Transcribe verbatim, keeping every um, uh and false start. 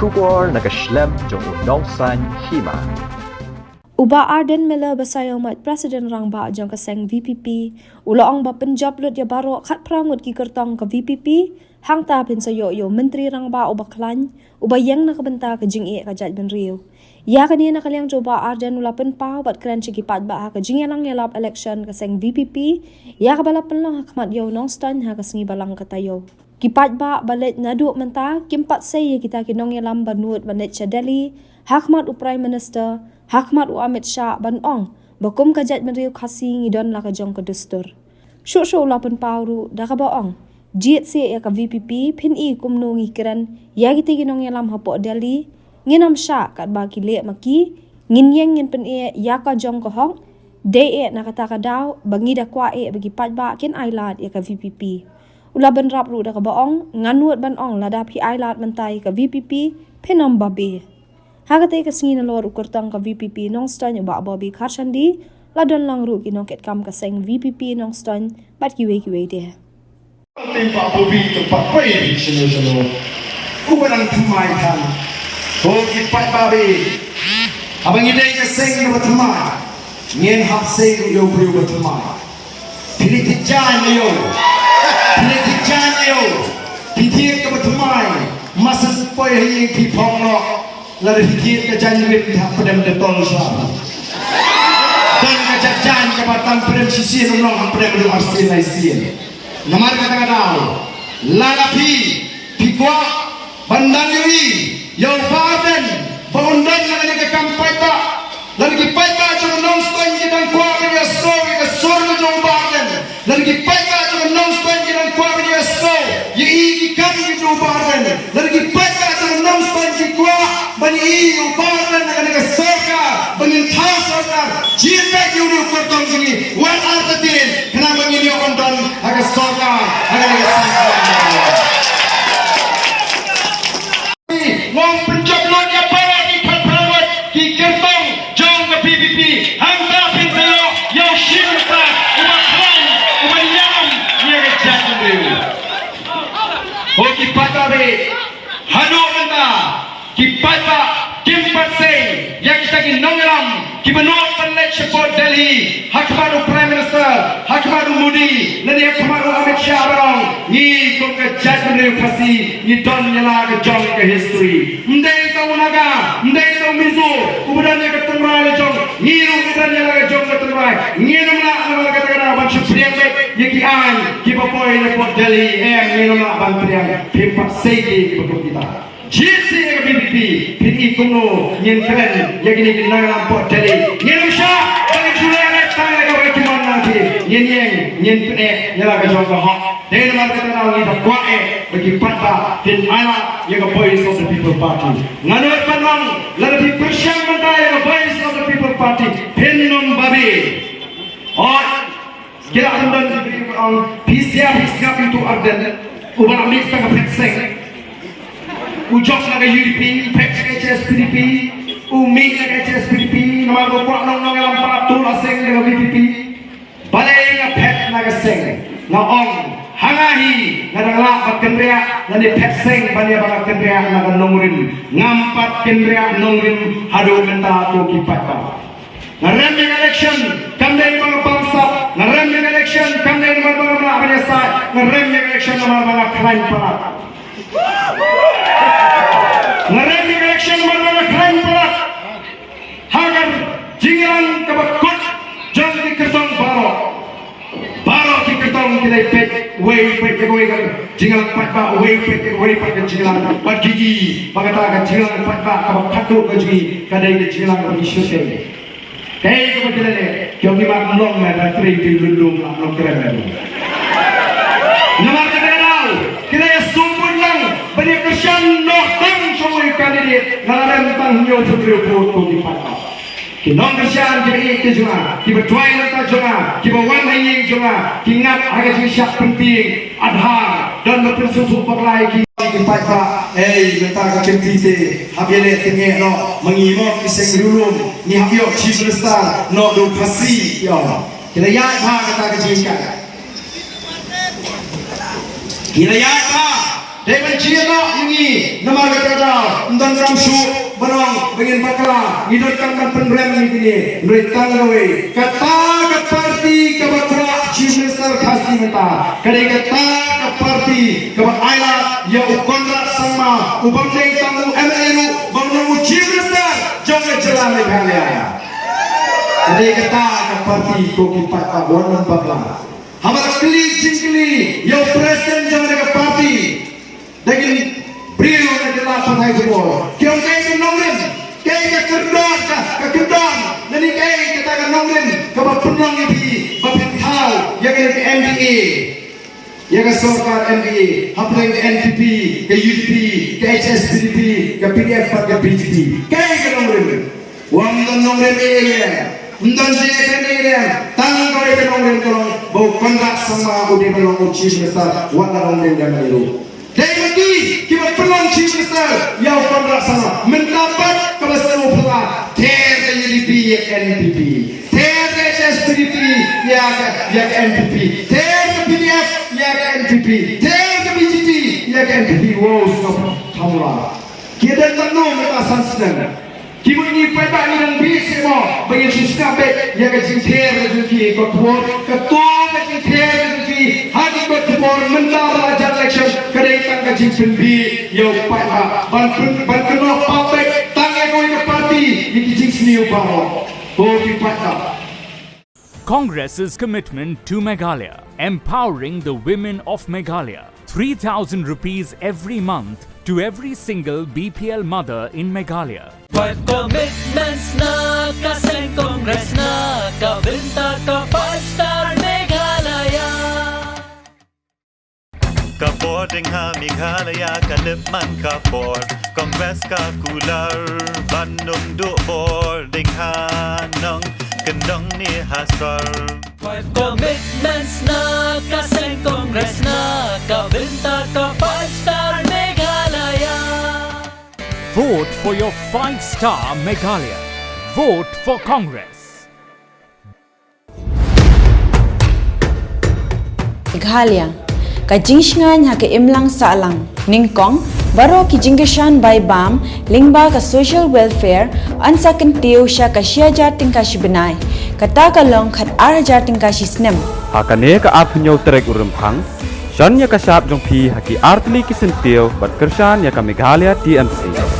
Khubor na ka shlem jong u Nongsaiñ Hima. U Bah Ardent Miller Basaiawmoit, President Rangbah jong ka seng V P P, u la ong ba pynjop lut ïa baroh khatphra ngut ki kyrtong ka V P P, hangta phin sa ïoh ïa u Myntri Rangbah uba khlaiñ, uba ïeng na ka bynta ka jingeh ka jaitbynriew. Ïa kane na ka liang jong u Bah Ardent u la pynpaw bad kren sha ki paidbah ha ka jingïalang ïalap election ka seng V P P, ïa kaba la pynlong ha khmat ïa u Nongstoiñ ha ka sngi Balang ka taïew. Ki paidbah ba leit naduh mynta kim pat sei ïa kita ki nongïalam ba nud ban leit sha Delhi, ha khmat u Prime Minister, ha khmat u Amit Shah ban ong ba kum ka jaitbynriew Khasi ngi don la ka jong ka dustur. Shuh shuh u la pynpaw ruh da kaba ong, jied seh ïa ka V P P, phin i kumno ngi kren ïa kita ki nongïalam hapoh Delhi, ngin ym shah katba ki leh ma ki, ngin ïeng ngin pyneh ïa ka jong ka hok, dei eh na kata ka daw ba ngi da kwah eh ba ki paidbah kin ailad ïa ka V P P. U la bynrap ruh da kaba ong, nga nud ban ong lada phi ailad mynta ïa ka V P P, phin ym babe. Ha katei ka sngi nalor u kyrtong ka V P P Nongstoiñ u Bah Bobby Kharshandi, la don lang ruh ki nongkitkam ka seng V P P Nongstoiñ bad kiwei kiwei de. Te Bah Bobby te Bah Bobby shano shano. Uba dang thymmai than. Ko ki paidbah, haba ngi dei ka seng kaba thymmai, ngin hap sei ruh ïa u briew ba thymmai. Phi leit thied jaiñ ïa u. Phi leit thied jaiñ ïa u. Phi thied kaba thymmai. Mar shen poi ha ïing phi phong noh. Lada phi thied ka jaiñ rit, hap pdem Dettol shuwa. Don ka jait jaiñ kaba tang pdem shisien, ym long hap pdem ruh arsien laisien. Namar kata ka daw, lada phi, phi kwah ban dang ïohi ïa u Bah Ardent ba un don na kane ka kam paidbah, lada ki paidbah jong ka Nongstoiñ ki dang kwah ban ïasnoh ïa ka sur ka jong u Bah Ardent, lada ki paidbah jong ka Nongstoiñ ki dang kwah ban ïasnoh ïa i ki kam ki jong u Bah Ardent, lada ki paidbah jong ka Nongstoiñ ki kwah ban ïohi ïa u Bah Ardent na kane ka sorkar, ba ngin thaw sorkar, jied beit ïa une u kyrtong jong ngi, wat artatien, khnang ba ngin ïoh ban don ha ka sorkar, ha kane ka sorkar. Ngam pynjop lut ïa baroh ki khatphra ngut ki kyrtong jong ka V P P. Hangta phin sa ïoh ïa u shim bynta uba khlaiñ, uba ïalam ïa ka jaitbynriew. Ko ki paidbah, haduh mynta ki paidbah kim pat sei ïa kita ki nongïalam kiba nud ban leit shapoh Delhi, ha khmat u Prime Minister, ha khmat u Modi, lane ha khmat u Amit Shah ba ong, ngi kum ka jaitbynriew Khasi ngi don ïa la ka jong ka history. Ym dei tang u Naga, ym dei tang u Mizo uba don ïa ka tynrai la jong, ngi ruh ngi don ïa la ka jong ka tynrai. Ngin ym lah na la ka tynrai ban shu pdiang beit ïa ki aiñ kiba poi na port Delhi, em, ngin ym lah ban pdiang. Phim pat sei ki kiba kum kita. Jied seh ïa ka V P P, phin i kumno ngin kren ïa kine ki nongïalam port Delhi. Ngin ym shah ba ngin shu leh tang ïa kaba ki mon na phi. Ngin ïeng ngin pyneh ïa la ka jong ka hok. Dei namar kata ngi da kwah eh ba ki paidbah kin ailad ïa ka Voice of the People Party. Nga nud ban ong, lada phi pyrshang mynta ïa ka Voice of the People Party, phin ym babe. Oi, ki la don don ki briew ba ong, phi sngap, phi sngap ïa utu u Ardent, uba la mih tang ka phet seng. U jop na ka U D P, phet na ka H S P D P, u mih na ka H S P D P, namar ba u kwah long nongïalam palat, to la seng da ka V P P. Balei nga phet na ka seng? Nga ong, ha nga hi nga dang lah ban kynriah lane phet seng ban ïa ba nga kynriah na ka nongrim. Ngam pat kynriah nongrim haduh mynta, to ki paidbah. Nga rem ïa ka election kam dei namar ba nga bamsap. Nga rem ïa ka election kam dei namar ba nga mlak ban ïasaid. Nga rem ïa ka election namar ba nga khlaiñ palat. Nga rem ïa ka election namar ba nga khlaiñ palat. Ha ka jingïalang kaba kut jong ki kyrtong baroh. Baroh ki kyrtong ki la peit uwei, peit ïa kawei ka jingïalang paidbah, uwei peit ïa kawei pat ka jingïalang. Bad ki i ba kata ka jingïalang paidbah kaba khatduh ka jong ngi ka dei ka jingïalang kaba ngi shu tei. Kaei kaba ki la leh, ki ong, ngi mat ym long, me da trei trei lum lum, ym long kren me. Namar kata ka daw ki la ïasngewbha lang ban ïa kyrshan noh tang sha uwei u candidate, nga la rem tang hynñiew phew hynriew vote, ko ki paidbah. Ki nongkyrshan kiba ïeit ki jong nga, kiba duwai na ka bynta jong nga, kiba wan ha ïing jong nga, ki ngat ha ka jingshah pyntieng Aadhaar, don ba pynsngewthuh bakla ïa ki. Ki paidbah, ei, mynta ka kynti te hap ïaleh tyngeh noh, ma ngi mo ki seng riewlum, ngi hap ïoh Chief Minister noh da u Khasi, ïoh. Ki la ïaid bha kata ka jingkait. Ki la ïaid bha, dei ban jied noh ïa ngi namar kata ka daw. Tang kam shu ban ong ba ngin bakla, ngi donkam ban pynrem ïa kine, hynrei tang kawei. Kata ka party kaba kwah Chief Minister Khasi mynta, ka dei kata ka party kaba ai lad ïa u Conrad Sangma, u bym dei tang u M L A ruh, ba un long u Chief Minister jong ka jylla Meghalaya. Ka dei kata ka party ko ki paidbah, wat nym bakla. Haba la kylli jingkylli ïa u president jong ka party, da ki briew na ki lad pathai khubor, ki ong kaei ka nongrim, kaei ka kyndon, ka, ka kyndon, lane kaei kata ka nongrim kaba pynlong ïa phi ba phi thaw ïa ka M D A, ïa ka sorkar M D A hapdeng ka N P P, ka U D P, ka H S P D P, ka P D F bad ka B J P. Kaei ka nongrim? Ym don nongrim ei ei ruh. Ym don jingïakren ei ei ruh. Tang kawei ka nongrim ka long ba u Conrad Sangma u dei ban long u Chief Minister, wat la nongrim ka M L A ruh. Dei ma ki kiba pynlong Chief Minister ïa u Conrad Sangma. Mynta pat kaba sngewphylla, ther ka U D P ïa ka N P P, ther ka H S P D P ïa ka, ïa ka N P P, ther ka P D F ïa ka N P P, ther ka B J P ïa ka N P P. Wow, sngewphylla. Ki don tang no mynta san snem. Ki mut ngi paidbah ngi dang bit seh mo ba ngin shu sngap beit ïa ka jingther ka jong ki. Kot khubor, kato ka jingther ka jong ki ha ki kot khubor mynta ba la jan election ka dei tang ka jingpynbit ïa u paidbah. Ban pyn, ban kynnoh pap beit tang ïa kawei ka party ïa ki jingsniew baroh. Ko ki paidbah. Congress's commitment to Meghalaya, empowering the women of Meghalaya. Three thousand rupees every month to every single B P L mother in Meghalaya. Five commitments na ka seng Congress na ka bynta ka five star Meghalaya. Ka bor ding ha Meghalaya ka lip man ka bor. Congress ka kular ban nung duh bor ding ha nong kyndong ne ha sor. Five commitments na ka seng Congress na ka bynta ka five star Meghalaya. Vote for your five star Meghalaya. Vote for Congress. Meghalaya, ka jingshngaiñ ha ka imlang sahlang. Nyngkong, baroh ki jingkyrshan bai bam lyngba ka social welfare yn sa kyntiew sha ka shi hajar tyngka shi bnai. Kata ka long khat ar hajar tyngka shi snem. Ha kane ka arphew hynñiew tarik u Rymphang, shon ïa ka shap jong phi ha ki artylli ki syntiew bad kyrshan ïa ka Meghalaya T M C.